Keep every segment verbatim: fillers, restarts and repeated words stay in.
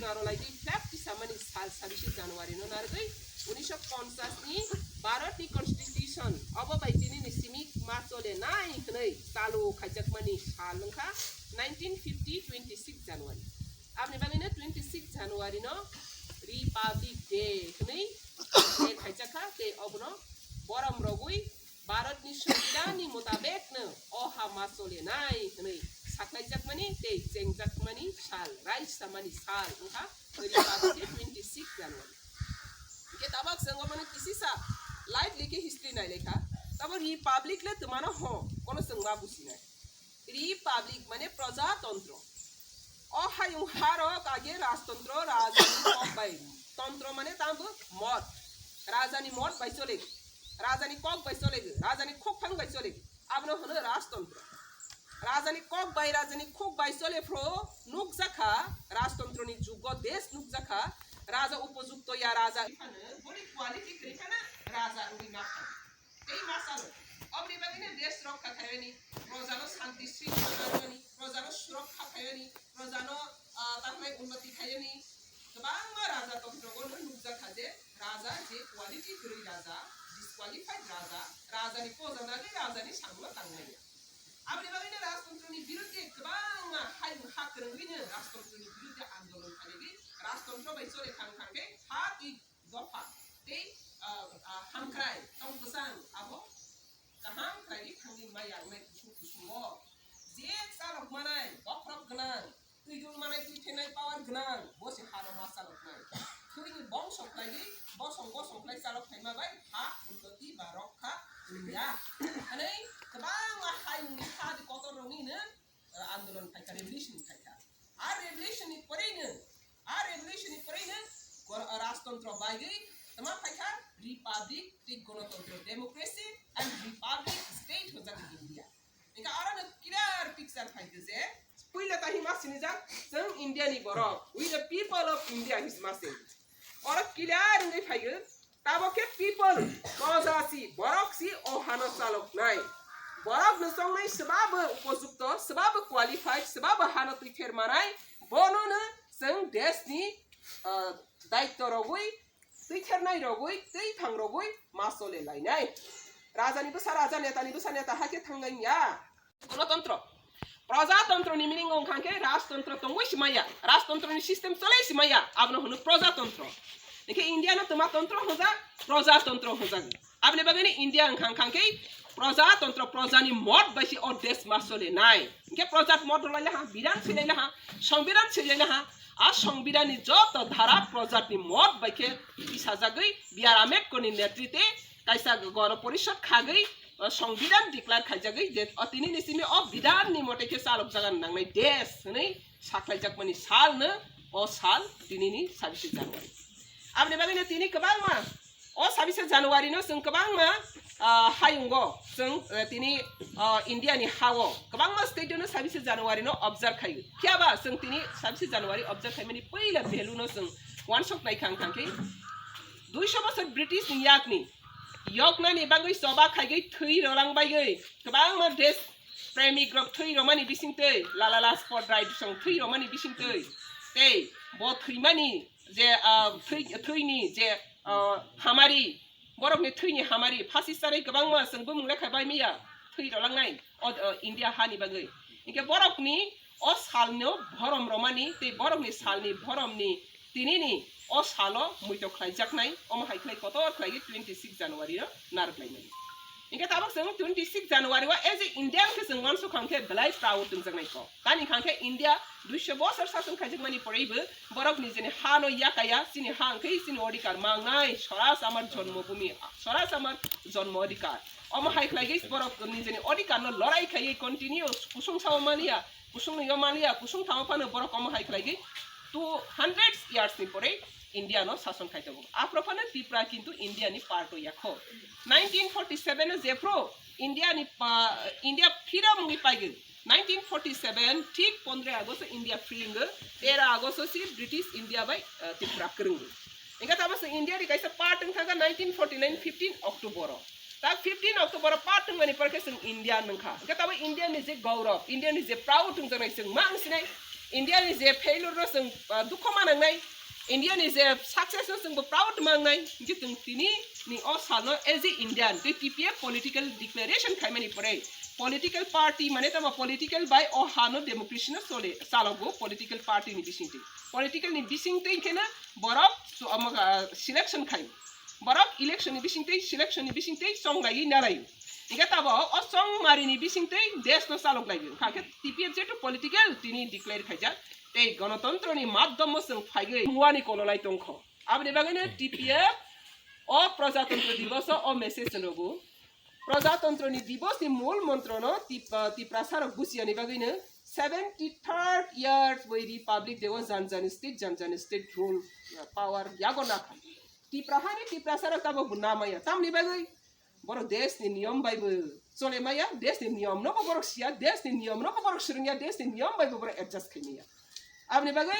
Narwlai di flag tisamani sal sabise January no narwgwi unisho ponchas ni Bharat ni constitution obo bai tini ni simi ma chole nai hwnwi chalu khaijakmani sal wngkha nineteen fifty twenty six January. Aboni bagwino twenty six January no Republic Day hwnwi declare khaijakha tei obono borom rogwi Bharatni Songbidanni mutabekno o ha ma solenai hwnwi sakhlaijakmani tei chengjakmani sal, raisamani sal wngkha Republic Day twenty six January. Hingke tabok chwng obono kisisa lightly khe history nailaikha. Tabo Republic le twmano ho, kono chwng ma businai. Republic mane prajatantro. O hayung harok age rajtantro, rajani kok bai. Tantro mane tambo mod. Rajani mod bai chole. Rajani kok bai chole. Rajani khokphang bai chole. Abono hwno rajtantro. Rajani kok bai, rajani khok bai chole phro nukjakha rajtantroni jugo desh nukjakha. Raja upojukto ya raja. Boni quality kwrwi khana raja wngwi ma phan. Tei ma salo. Oboni bagwino desh rokha khaiyani, projano santi shringkhla narwkani, projano surokha khaiyani, projano, ah, taknai unnoti khaiyani. Kwbangma raja tongthrogo no nukjakha je raja je quality kwrwi raja, disqualified raja, rajani poja nagwi rajani samungno tanglaiya. Aboni bagwino rajtantroni birudde kwbangma hayung ha kwrwngwino rajtantroni birudde andolon khaigwi rajtantro bai chole thang thang khe ha twi dopha tei, ah, ah, hamkrai tong bwsang abo kaham khlaiwi thangwi ma yangnai kusung kusungo. Je chalok manai bokhorok gwnang, twi dul manai twi thenai power gwnang, bo se hano ma chaloknai. Thwini bongso khlaiwi bosong bosong khlai chalok phaima bai ha unnoti ba rokha wngya. Hwnwi kwbangma hayungni ha di kotor rokni hwnwi, ah, andolon phaikha, revolution phaikha. A revolution ni porino, a revolution ni porino gor-, rajtantro baigwi tama phaikha republic tei gonotantro, democracy and republic state hwnjak India. Hingkhe aro no clear picture phaikha je puila tahi ma sinijak chwng India ni borok, we the people of India his message. Oro clear wngwi phaio. Tabok khe people, proja si, borok si o hano chaloknai. Borok no chongnai swbabo upojukto, swbabo qualified, swbabo hano twi ther manai, bono no chwng desh ni, ah, daitto rogwi, twi thernai rogwi, twi thang rogwi ma chole lainai. Raja ni bwsa raja, neta ni bwsa neta hai khe thangnaini ya. Gonotantro. Projatantroni meaning wngkha khe rajtantro tongwi si maya, rajtantroni system cholai si maya, abono hwno projatantra. Hingkhe India no twma tantro hwnjak, projatantra hwnjak. Aboni bagwino India wngkha khe projatantra, projani mot bai se o desh ma solinai. Hingkhe proja mot rwlai laha, bidan swilai laha, songbidan swilai laha. A songbidanni joto dhara projatni mot bai khe tisajagwi B R Ambedkarni netrite kaisa goro porishod khagwi o songbidan declare khaijagwi je o tinini simi o bidanni mote khe chalokjagan nangnai desh hwnwi sakhlaijakmani salno o sal tinini sabise January. Aboni bagwino tini kwbangma o sabise January no chwng kwbangma, ah, hayungo chwng, eh, tini, ah, India ni hao kwbangma state no sabise January no observe khaio. Phiya ba chwng tini sabise January observe khaimani puila value no chwng wansok nai khang khang khe duiso bosor British ni yakni yoknani bagwi choba khaigwi thwi rolang baigwi kwbangma desh premik rok thwi romani bisingtwi, Lala Lajpat Rai bisong thwi romani bisingtwi, tei bo thwimani je, ah, thwi, thwini je, ah, hamari, borokni thwini hamari phasi charwi kwbangma chwng bumung lekha bai miya thwi rolangnai o, o India hani bagwi. Hinkhe borokni o salno bhorom romani tei borokni salni bhoromni tinini o salo muito khlaijaknai, omo hai khlai kotor khlaiwi twenty six January o narwk laimani. Hinkhe tabuk chwng twenty six January o as a Indian khe chwng uansuk kha hwnkhe belai proud wngjaknai kok. Tamni hwnkhe India duiso bosor sason khaijakmani poraibo borok nijini hano yakaya, chini ha hwnkhe chini odhikar mangnai, Swaraj amar jonmobhumi, Swaraj amar jonmo odhikar. Omo hai khlaiwi borok nijini odhikarno lorai khaiwi continue kusung sao maliya, kusung nwiyo maliya, kusung thangma phano borok omo hai khlaiwi two hundred years ni pore India no sason khai tongo. Aphro phano Tripura kintu India ni part o yakho. Nineteen forty seven o jephru India ni pa-, India freedom wngwi paigwi. Nineteen forty seven thik pondro August o India free wngwi, tero August o si British India bai, ah, Tripura kwrwngwi. Hingkhe tamo se India ni kaisa part wngkha nineteen forty nine fifteen October o. Ta fifteen October o part wngmani pore khe chwng Indian wngkha. Hingkhe tamo India ni je gaurav, India ni je proud wngjaknai chwng ma wngsinai. India ni je failure no chwng, ah, dukho manangnai, India ni je success no chwngbo proud mangnai, hinkhe chwng tini ni o salno as a Indian tei T P F political declaration khaimani pore political party mane tamo political bai o hano democracy no chole chalogo political party ni bisingtwi. Political ni bisingtwi hinkhe no borok so-, omo, ah, selection khai. Borok election ni bisingtwi, selection ni bisingtwi chonglaiwi nalaio. Hinkhe tabok o chongmari ni bisingtwi desh no chalok laio. Hinkhe T P F jehetu political tini declare khaijak, tei gonotontro ni madhyamo chwng phaiwi muani kololai tongkho. Aboni bagwino T P F o Projatantro Diboso o message rwgo. Projatantro ni Dibos ni mul montro no Tip-, ah, Tiprasa rok buchiyani bagwino seventy third years bai Republic Day o jan jan state, jan jan state rule, ah, power yago nakha. Tipra hani Tiprasa rok tabok bo namaya. Tamni bagwi borok desh ni niyom bai bo chole maya, desh ni niyom no bo borok siya, desh ni niyom no bo borok swrwngya, desh ni niyom bai bo borok adjust khai maya. Aboni bagwi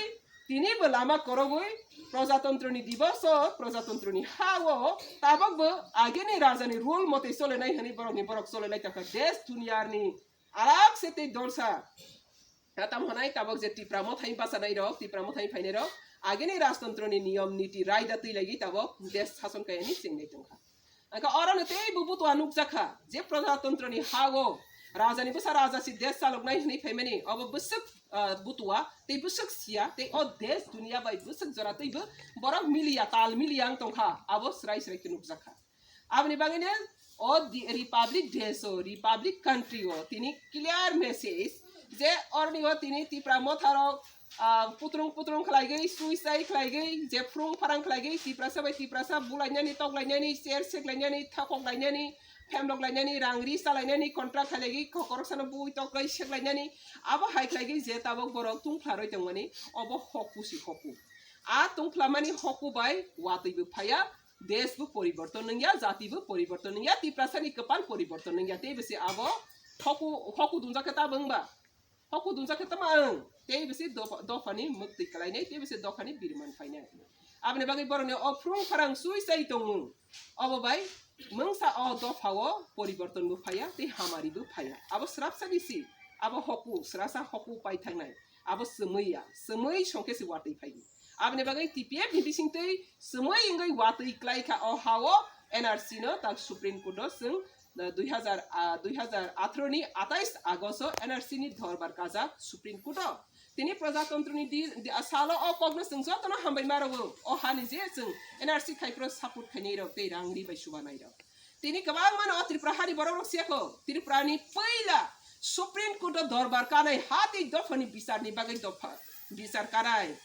tini bo lama korogwi Projatantro ni Diboso, Projatantro ni ha o tabok bo agini raja ni rule mote chole nai hwnwi borok ni borok chole nai taka desh duniyar ni alak se tei dolsa. Tam hwnai tabok je Tipra Mothai bachanai rok, Tipra Mothai phainai rok, agini rajtantro ni niyom niti raida twi lagwi tabok desh sason kayani chengnai tongkha. Angkha oro no tei bo butua nukjakha je Projatantro ni ha o raja ni bwsa raja si desh chaloknai hwnwi phaimani obo bwswk, ah, butua tei bwswk siya tei o desh duniya bai bwswk jora tei bo borok miliya tal miliya wng tongkha abo srai srai khe nukjakha. Aboni bagwino o di-, Republic Day o, Republic Country o tini clear message je oroni o tini Tipra Motha rok, ah, putrung putrung khlaigwi, suicide khlaigwi, je phrung pharang khlaigwi, Tiprasa bai Tiprasa bulainani, toklainani, chair seklainani, thakok lainani, phemlok lainani, rang ri salainani, contract khlaigwi, kokorok sano bui toklai seklainani, abo hai khlaigwi je tabok borok tungphlarwi tongmani, obo hoku si hoku. A tungphlamani hoku bai watwi bo phaiya, desh bo poriborton wngya, jati bo poriborton wngya, Tiprasa ni kwpal poriborton wngya, tei bisi abo hoku, hoku dungjak khe tamo wngba, hoku dungjak khe tamo wng, tei bisi dopha, dophani mwktwi kwlainai, tei bisi dophani birman phainai. Aboni bagwi borokni o phrung pharang suicide tongo, obo bai mungsa o dopha o poriborton bo phaiya, tei hamari bo phaiya, abo srapsa bisi, abo hoku, srasa hoku paithangnai. Abo chumui ya, chumui songkhe se watwi phai. Aboni bagwi T P F ni bisingtwi chumui wngwi watwi klai kha o ha o N R C no ta Supreme Court o chwng, ah, dui hazar, ah, dui hazar atharo ni atais August o N R C ni dorbar kajak Supreme Court o. Tini Projatantro ni di, di, ah, salo o kok no chwng joto no hambai ma rwo. O ha ni je chwng N R C khai phuru support khainai rok tei rang ri bai subanai rok. Tini kwbangma no Tripura hani borok rok siya kho. Tripura ni puila Supreme Court o dorbar kanai ha tei dopha ni bichar ni bagwi dopha bichar kanai.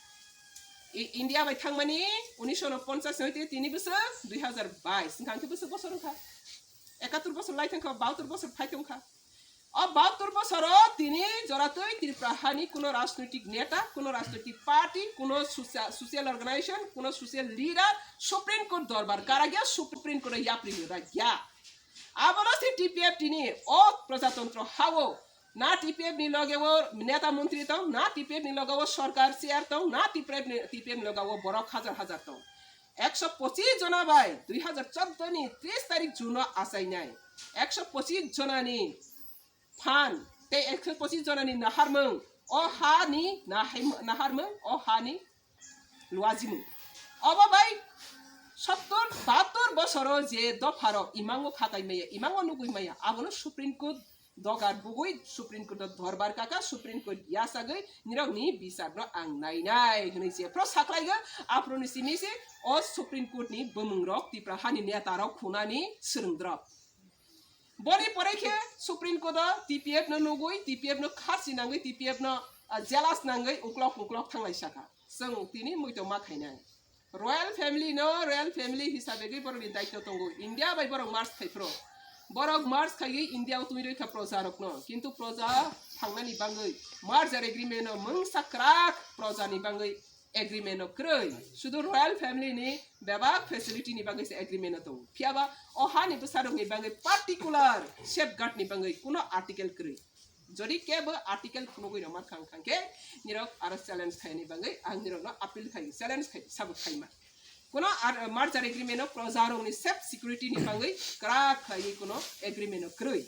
I-, India bai thangmani unisho ponchas ni hoite tini bwswk dui hazar bais, wngkha hwnkhe bwswk bosor wngkha? Ekatur bosor lai thangkha, bahatur bosor phai tongkha. O bahatur bosoro tini joratwi Tripura hani kuno rajnoitik neta, kuno rajnoitik party, kuno socia-, social organization, kuno social leader Supreme Court dorbar kara gya, Supreme Court yapri hwra gya. Abono se T P F tini o Projatantro hao na T P F ni loge o neta montri tong, na T P F ni loge o sorkar chair tong, na T P F ni, T P F ni loge o borok hajar hajar tong. Ekso pochis jona bai dui hazar chordo ni tris tarik June o achainai ekso pochis jona ni phan tei ekso pochis jona ni naharmung, o ha ni nahai-, naharmung, o ha ni luajimung. Obo bai sottor bahatur bosoro je dopha rok imango khatai maya, imango nugui maya, abono Supreme Court dogar bugui Supreme Court o dorbar kaka, Supreme Court yasagui nirok ni bichar no ang nainai hwnwi je pro saklaigo, aphuru ni simi se o Supreme Court ni bumung rok Tipra hani neta rok khunani swrwng drop. Boni pore khe Supreme Court o T P F no nugui, T P F no kharchi nangwi, T P F no, ah, jealous nangwi uklok uklok thanglai saka. Chwng tini muitu ma khainai. Royal family no, royal family hisabe gwi borok ni daityo tongo. India bai borok merge khai phro. Borok merge khaiwi India o twi roi kha proja rok no. Kintu proja thangnani bangwi merger agreement no mungsa kwrak proja ni bangwi agreement no kwrwi. Sudu royal family ni bebak facility ni bagwi se agreement no tongo. Phiya ba o ha ni bwsa rok ni bagwi particular safeguard ni bagwi kuno article kwrwi. Jodi kebo article phunugwi rwma thang thang khe nirok aro challenge khaini bagwi ang nirokno appeal khai, challenge khai, sabuk khaima. Kuno ar-, merger agreement o proja rokni safe security ni bagwi kwrak khlaiwi kuno agreement o kwrwi.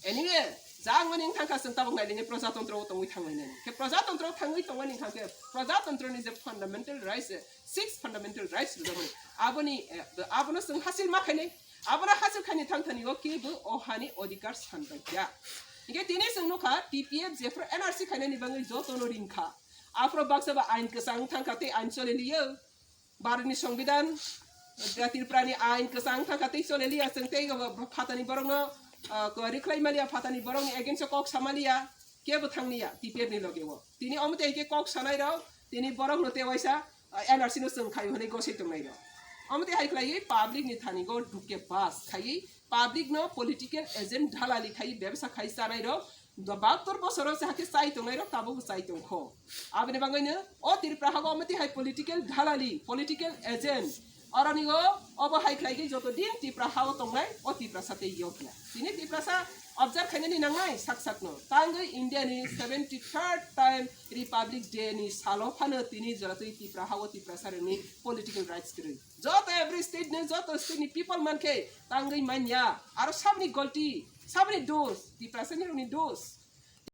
Anyway, Changmani wngthangkha chwng tabuk nailini projatantro o tongwi thanglainani. Khe projatantro thangwi tongmani wngthangkhe projatantro ni je fundamental rights, eh, six fundamental rights rwjakmani. Aboni, eh, abono chwng hasil ma khainai. Abono hasil khaini thangthani o kebo o hani odhikar sanbaikya. Hingke tini chwng nukha T P F jephru N R C khainani bagwi jotono ringkha. Aphro baksa ba ain kwchang thangkha tei ain choliliyo. Bharatni Songbidan, Tripurani ain kwchang thangkha tei choliliya chwng tei phatani borokno, ah, kwrwi khlai maliya, phatani borokni against o kok samaliya, kebo thangniya T P F ni loge o. Tini omo tei khe kok sanai rok, tini borokno tei waisa, ah, N R C no chwng khaio hwnwi gosai tongnai rok. Omo tei hai khlaiwi public ni thani go dukke bas khaiwi public no political agent dalali khaiwi bebsa khai chanai rok, bahattor bosoro se hakhe chai tongnai rok tabuk chai tongkho. Aboni bagwino o Tripura hago omo tei hai political dalali, political agent, oroni o obo hai khlai khe joto din Tripura hao tongnai o Tiprasa tei yokya. Tini Tiprasa observe khainani nangnai sak sakno. Tangwi India ni seventy third time Republic Day ni salo phano tini joratwi Tripura hao Tiprasa rokni political rights kwrwi. Joto every state ni, joto state ni people mankhe tangwi manya. Aro sabni golti, sabni dos, Tiprasa ni rokni dos.